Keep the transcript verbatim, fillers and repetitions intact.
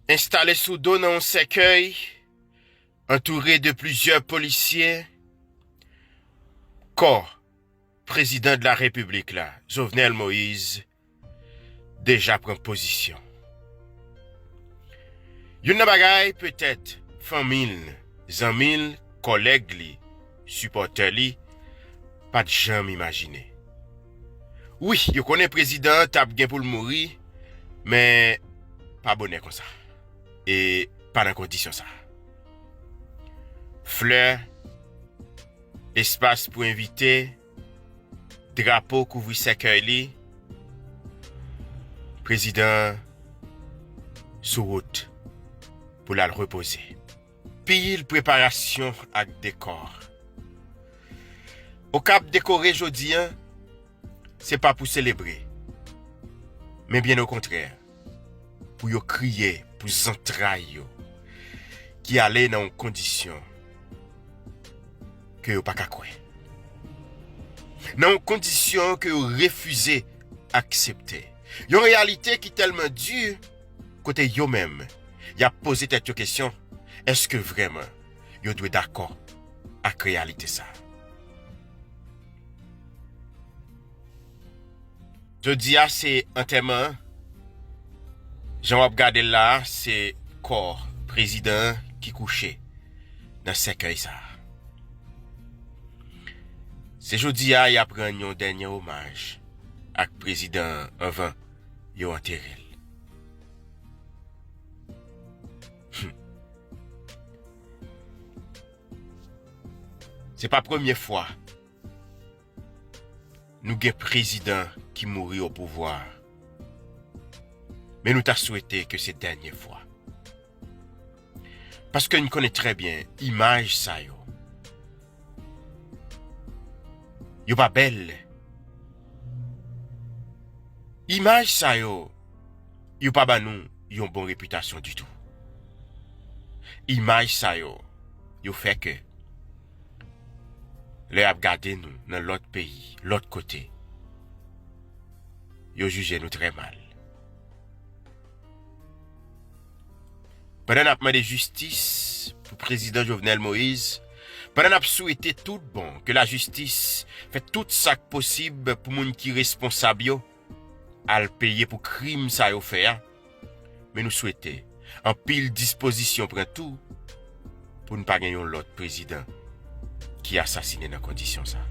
Enstale sou do nan yon sèkèy, antoure de plizyè polisye, kò prezidan de la repiblik la, Jovenel Moïse, deja pran pozisyon. Youn nan bagay, petèt, fanmi l, zanmi l, kòlèg li, sipòtè li, pa t janm imajine. Wi, yo konnen prezidan an t ap gen pou l mouri, men pa bonè konsa. E pa nan kondisyon sa. Flè, espas pou envite, drapo kouvri sèkèy li, prezidan sou wout pou l al repoze. Pil preparasyon ak dekò. Okap dekore jodi a, se pa pou selebre, men byen okontrè, pou yo kriye pou zantray yo ki ale nan yon kondisyon ke yo pa ka kwè. Nan yon kondisyon ke yo refize aksepte. Yon reyalite ki tèlman di, kote yo menm, y ap poze tèt yo kesyon, èske vrèman yo dwe dakò ak reyalite sa? Jodi a se antèman an. Jan w ap gade l la a, se kò prezidan an ki kouche nan sèkèy sa a. Se jodi a y ap rann yon dènye omaj ak prezidan an anvan yo antere l. Hmm. Se pa premye fwa nou gen prezidan ki mouri o pouvwa. Men nou ta swete ke se dènye fwa. Paske n konnen trè byen imaj sa yo. Yo pa bèl. Imaj sa yo, yo pa ban nou yon bon repitasyon ditou. Imaj sa yo, yo fè ke lè y ap gade nou nan lòt peyi, lòt kote, yo jije nou trè mal. Pandan n ap mande jistis pou prezidan Jovenel Moïse, pandan n ap swete tout bon ke lajistis fè tout sa k posib pou moun ki responsab yo al peye pou krim sa yo fè a, men nou swete anpil dispozisyon pran tou pou n pa gen yon lòt prezidan ki asasinen nan kondisyon sa.